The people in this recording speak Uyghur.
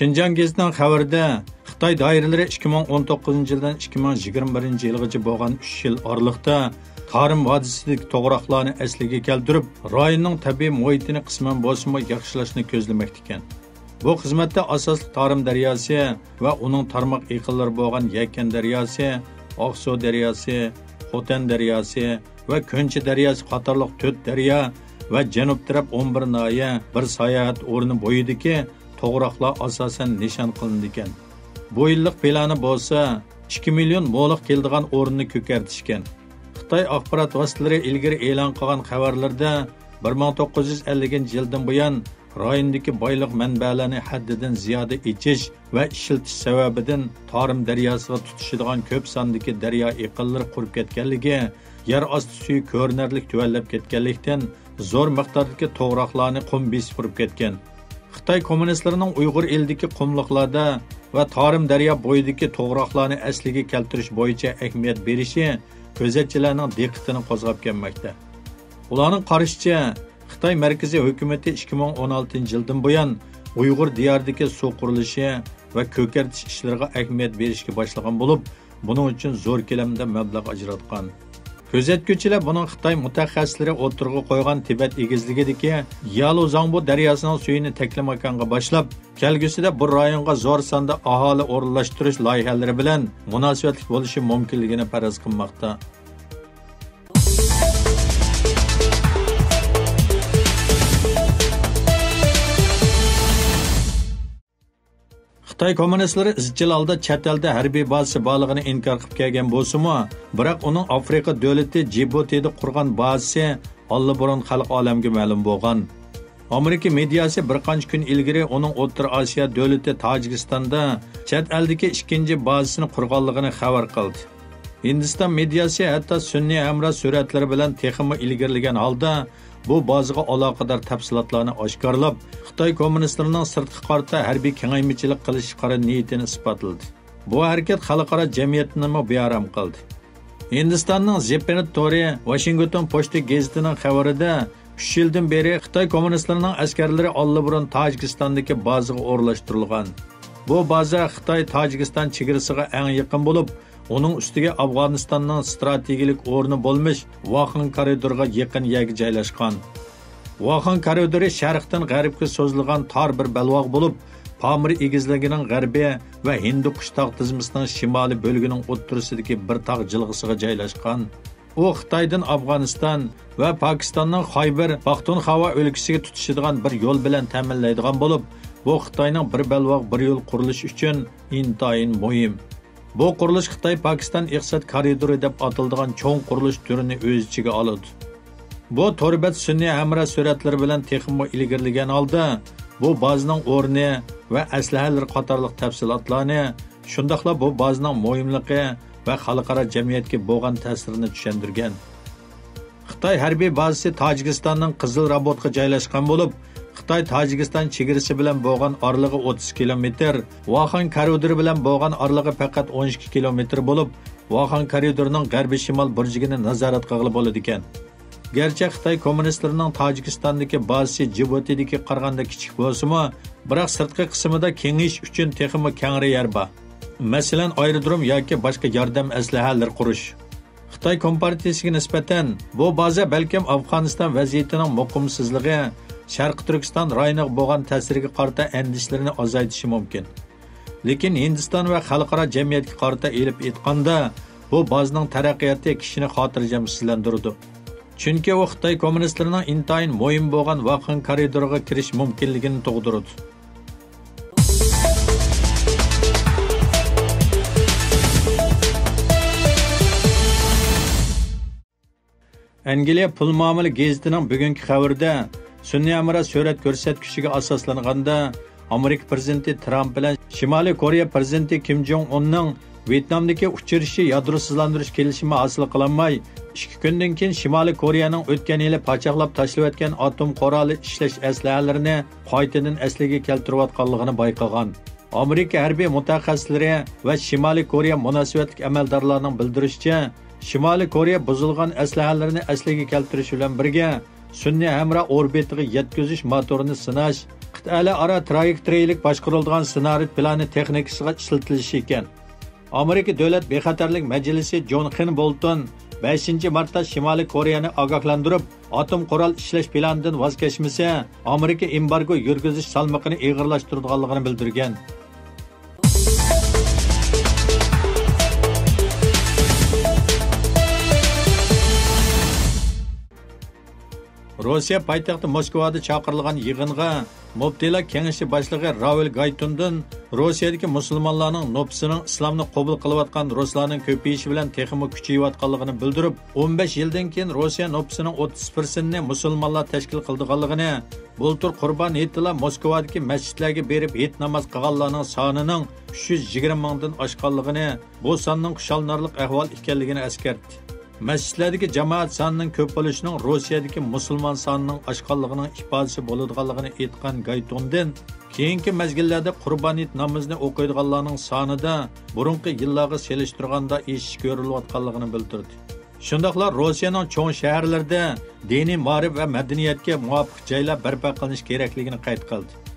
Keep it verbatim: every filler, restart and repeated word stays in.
شىنجاڭ گېزىتىنىڭ خەۋىرىدە، خىتاي دائىرىلىرى ئىككى مىڭ ئون توققۇزىنچى يىلدىن ئىككى مىڭ يىگىرمە بىرىنچى يىلغىچە بولغان ئۈچ يىل ئارىلىقتا تارىم ۋادىسىدىكى توغراقلارنى ئەسلىگە كەلتۈرۈپ، رايوننىڭ تەبىئىي مۇھىتىنى قىسمەن بولسىمۇ ياخشىلاشنى كۆزلىمەكتىكەن. بۇ خىزمەتتە ئاساسلىق تارىم دەرياسى ۋە ئۇنىڭ تارماق ئېقىنلىرى بولغان يەكەن دەرياسى، ئاقسۇ دەرياسى، خوتەن دەرياسى ۋە كۆنچى دەرياسى قاتارلىق تۆت دەريا ۋە جەنۇب تەرەپ ئون بىر ناھىيە، بىر ساياھەت ئورنى بويىدىكى توغراقلار ئاساسەن نىشان قىلىنىدىكەن. بۇ يىللىق پىلانى بولسا ئىككى مىليون مولۇق كېلىدىغان ئورۇننى كۆكەرتىشكەن. خىتاي ئاخبارات ۋاسىتىلىرى ئىلگىرى ئېلان قىلغان خەۋەرلىرىدە، بىر مىڭ توققۇز يۈز ئەللىكىنچى يىلدىن بۇيان رايوندىكى بايلىق مەنبەلەرنى ھەددىدىن زىيادە ئېچىش ۋە ئىشلىتىش سەۋەبىدىن تارىم دەرياسىغا تۇتىشىدىغان كۆپ ساندىكى دەريا ئېقىنلىرى قۇرۇپ كەتكەنلىكى، يەر ئاستى سۈيى كۆرۈنەرلىك تۆۋەنلەپ كەتكەنلىكتىن، زور مىقداردىكى توغراقلارنى قۇم بېسىپ ئۇرۇپ كەتكەن. خىتاي كوممۇنىستلىرىنىڭ ئۇيغۇر ئېلىدىكى قۇملۇقلاردا ۋە تارىم دەريا بويىدىكى توغراقلارنى ئەسلىگە كەلتۈرۈش بويىچە ئەھمىيەت بېرىشى كۆزەتچىلەرنىڭ دىققىتىنى قوزغاپ كەلمەكتە. ئۇلارنىڭ قارىشىچە، خىتاي مەركىزىي ھۆكۈمىتى ئىككى مىڭ ئون ئالتىنچى يىلدىن بۇيان ئۇيغۇر دىيارىدىكى سۇ قۇرۇلۇشى ۋە كۆكەرتىش ئىشلىرىغا ئەھمىيەت بېرىشكە باشلىغان بولۇپ، بۇنىڭ ئۈچۈن زور كۆلەمدە مەبلەغ ئاجراتقان. كۆزەتكۈچىلەر بۇنىڭ خىتاي مۇتەخەسسىسلىرى ئوتتۇرىغا قويغان تىبەت ئېگىزلىكىدىكى يالۇزاڭبۇ دەرياسىنىڭ سۈيىنى تەكلىماكانغا باشلاپ، كەلگۈسىدە بۇ رايونغا زور ساندا ئاھالە ئورۇنلاشتۇرۇش لايىھەلىرى بىلەن مۇناسىۋەتلىك بولۇشى مۇمكىنلىكىنى پەرەز قىلماقتا. خىتاي كوممۇنىستلىرى ئىزچىل ھالدا چەت ئەلدە ھەربىي بازىسى بارلىقىنى ئىنكار قىلىپ كەلگەن بولسىمۇ، بىراق ئۇنىڭ ئافرىقا دۆلىتى جىبۇتىدا قۇرغان بازىسى ئاللىبۇرۇن خەلق ئالەمگە مەلۇم بولغان. ئامېرىكا مېدىياسى بىر قانچە كۈن ئىلگىرى ئۇنىڭ ئوتتۇرا ئاسىيا دۆلىتى تاجىكىستاندا چەت ئەلدىكى ئىككىنچى بازىسىنى قۇرغانلىقىنى خەۋەر قىلدى. ھىندىستان مېدىياسى ھەتتا سۈنئىي ھەمراھ سۈرەتلىرى بىلەن تېخىمۇ ئىلگىرىلىگەن ھالدا، بۇ بازىغا ئالاقىدار تەپسىلاتلارنى ئاشكارىلاپ، خىتاي كوممۇنىستلىرىنىڭ سىرتقا قارىتا ھەربىي كېڭەيمىچىلىك قىلىش قارا نىيىتىنى ئىسپاتلىدى. بۇ ھەرىكەت خەلقئارا جەمئىيەتنىمۇ بىئارام قىلدى. ھىندىستاننىڭ زىپرىنت تورى ۋاشىنگتون پوچتا گېزىتىنىڭ خەۋىرىدە، ئۈچ يىلدىن بېرى خىتاي كوممۇنىستلىرىنىڭ ئەسكەرلىرى ئاللىبۇرۇن تاجىكىستاندىكى بازىغا ئورۇنلاشتۇرۇلغان. بۇ بازا خىتاي تاجىكىستان چېگرىسىغا ئەڭ يېقىن بولۇپ، ئۇنىڭ ئۈستىگە ئافغانىستاننىڭ ستراتېگىيىلىك ئورنى بولمىش ۋاخان كارىدورىغا يېقىن يەرگە جايلاشقان. ۋاخان كارىدورى شەرقتىن غەربكە سوزۇلغان تار بىر بەلباغ بولۇپ، پامىر ئېگىزلىكىنىڭ غەربى ۋە ھىندىقۇش تاغ تىزمىسىنىڭ شىمالىي بۆلىكىنىڭ ئوتتۇرىسىدىكى بىر تاغ جىلغىسىغا جايلاشقان. ئۇ خىتايدىن ئافغانىستان ۋە پاكىستاننىڭ خايبەر پاختۇنخاۋا ئۆلكىسىگە تۇتىشىدىغان بىر يول بىلەن تەمىنلەيدىغان بولۇپ، بۇ خىتاينىڭ بىر بەلباغ بىر يول قۇرۇلۇشى ئۈچۈن ئىنتايىن مۇھىم. بۇ قۇرۇلۇش خىتاي پاكىستان ئىقتىساد كارىدورى دەپ ئاتىلىدىغان چوڭ قۇرۇلۇش تۈرىنى ئۆز ئىچىگە ئالىدۇ. بۇ تور بەت سۈنئىي ھەمراھ سۈرەتلىرى بىلەن تېخىمۇ ئىلگىرىلىگەن ھالدا، بۇ بازىنىڭ ئورنى ۋە ئەسلىھەلىرى قاتارلىق تەپسىلاتلارنى، شۇنداقلا بۇ بازىنىڭ مۇھىملىقى ۋە خەلقئارا جەمئىيەتكە بولغان تەسىرىنى چۈشەندۈرگەن. خىتاي ھەربىي بازىسى تاجىكىستاننىڭ قىزىل رابوتقا جايلاشقان بولۇپ، خىتاي تاجىكىستان چېگرىسى بىلەن بولغان ئارىلىقى ئوتتۇز كىلومېتىر، ۋاخان كارىدورى بىلەن بولغان ئارىلىقى پەقەت ئون ئىككى كىلومېتىر بولۇپ، ۋاخان كارىدورىنىڭ غەربىي شىمال بۇرجىكىنى نازارەت قىلغىلى بولىدىكەن. گەرچە خىتاي كوممۇنىستلىرىنىڭ تاجىكىستاندىكى بازىسى جىبۇتىدىكىگە قارىغاندا كىچىك بولسىمۇ، بىراق سىرتقى قىسمىدا كېڭىيىش ئۈچۈن تېخىمۇ كەڭرى يەر بار. مەسىلەن، ئايرودروم ياكى باشقا ياردەم ئەسلىھەلىرى قۇرۇش. خىتاي كومپارتىيىسىگە نىسبەتەن، بۇ بازا بەلكىم ئافغانىستان ۋەزىيىتىنىڭ مۇقىمسىزلىقى، شەرقىي تۈركىستان رايونىغا بولغان تەسىرىگە قارىتا ئەندىشىلىرىنى ئازايتىشى مۇمكىن. لېكىن ھىندىستان ۋە خەلقئارا جەمئىيەتكە قارىتا ئېلىپ ئېيتقاندا، بۇ بازىنىڭ تەرەققىياتى كىشىنى خاتىرجەمسىزلەندۈرىدۇ. چۈنكى ئۇ خىتاي كوممۇنىستلىرىنىڭ ئىنتايىن مۇھىم بولغان ۋاخان كارىدورىغا كىرىش مۇمكىنلىكىنى تۇغدۇرىدۇ. ئەنگلىيە پۇل مۇئامىلە گېزىتىنىڭ بۈگۈنكى خەۋىرىدە، سۈنئىي ھەمراھ سۈرەت كۆرسەتكۈچىگە ئاساسلانغاندا، ئامېرىكا پىرېزىدېنتى ترامپ بىلەن شىمالىي كورېيە پىرېزىدېنتى كىم جوڭ ئۇننىڭ ۋيېتنامدىكى ئۇچرىشىشى يادروسىزلاندۇرۇش كېلىشىمى ھاسىل قىلالماي، ئىككى كۈندىن كېيىن شىمالىي كورېيەنىڭ ئۆتكەن يىلى پاچاقلاپ تاشلىۋەتكەن ئاتوم قورالى ئىشلەش ئەسلىھەلىرىنى قايتىدىن ئەسلىگە كەلتۈرۈۋاتقانلىقىنى بايقىغان. ئامېرىكا ھەربىي مۇتەخەسسىسلىرى ۋە شىمالىي كورېيە مۇناسىۋەتلىك ئەمەلدارلارنىڭ بىلدۈرۈشىچە، شىمالىي كورېيە بۇزۇلغان ئەسلىھەلىرىنى ئەسلىگە كەلتۈرۈش بىلەن بىرگە، سۈنئىي ھەمراھ ئوربىتىغا يەتكۈزۈش موتورىنى سىناش، ئەلئارا ترايېكتورىيەلىك باشقۇرۇلىدىغان سىنارىد پىلانى تېخنىكىسىغا ئىشلىتىلىشى ئىكەن. ئامېرىكا دۆلەت بىخەتەرلىك مەجلىسى جون خېن بولتون بەشىنچى مارتتا شىمالىي كورېيەنى ئاگاھلاندۇرۇپ، ئاتوم قورال ئىشلەش پىلانىدىن ۋاز كەچمىسە، ئامېرىكا ئېمبارگو يۈرگۈزۈش سالمىقىنى ئېغىرلاشتۇرىدىغانلىقىنى بىلدۈرگەن. روسىيە پايتەختى موسكۋادا چاقىرىلغان يىغىنغا مۇپتىلار كېڭىشى باشلىقى راۋېل گايتۇندىن روسىيەدىكى مۇسۇلمانلارنىڭ نوپۇسىنىڭ ئىسلامنى قوبۇل قىلىۋاتقان رۇسلارنىڭ كۆپىيىشى بىلەن تېخىمۇ كۈچىيىۋاتقانلىقىنى بىلدۈرۈپ، ئون بەش يىلدىن كېيىن روسىيە نوپۇسىنىڭ ئوتتۇز پىرسەنتىنى مۇسۇلمانلار تەشكىل قىلىدىغانلىقىنى، بۇلتۇر قۇربان ھېيتىلا موسكۋادىكى مەسچىتلەرگە بېرىپ ھېيت ناماز قىلغانلارنىڭ سانىنىڭ ئۈچ يۈز يىگىرمە مىڭدىن ئاشقانلىقىنى، بۇ ساننىڭ خۇشاللىنارلىق ئەھۋال ئىكەنلىكىنى ئەسكەرتتى. مەسچىتلەردىكى جامائەت سانىنىڭ كۆپ بولۇشىنىڭ روسىيەدىكى مۇسۇلمان سانىنىڭ ئاشقانلىقىنىڭ ئىپادىسى بولىدىغانلىقىنى ئېيتقان گايتۇندىن، كېيىنكى مەزگىللەردە قۇربان ھېيت نامىزىنى ئوقۇيدىغانلارنىڭ سانىدا بۇرۇنقى يىللارغا سېلىشتۇرغاندا ئېشىش كۆرۈلۈۋاتقانلىقىنى بىلدۈردى. شۇنداقلا روسىيەنىڭ چوڭ شەھەرلىرىدە دىنىي مائارىپ ۋە مەدەنىيەتكە مۇۋاپىق جايلار بەرپا قىلىنىشى كېرەكلىكىنى قەيت قىلدى.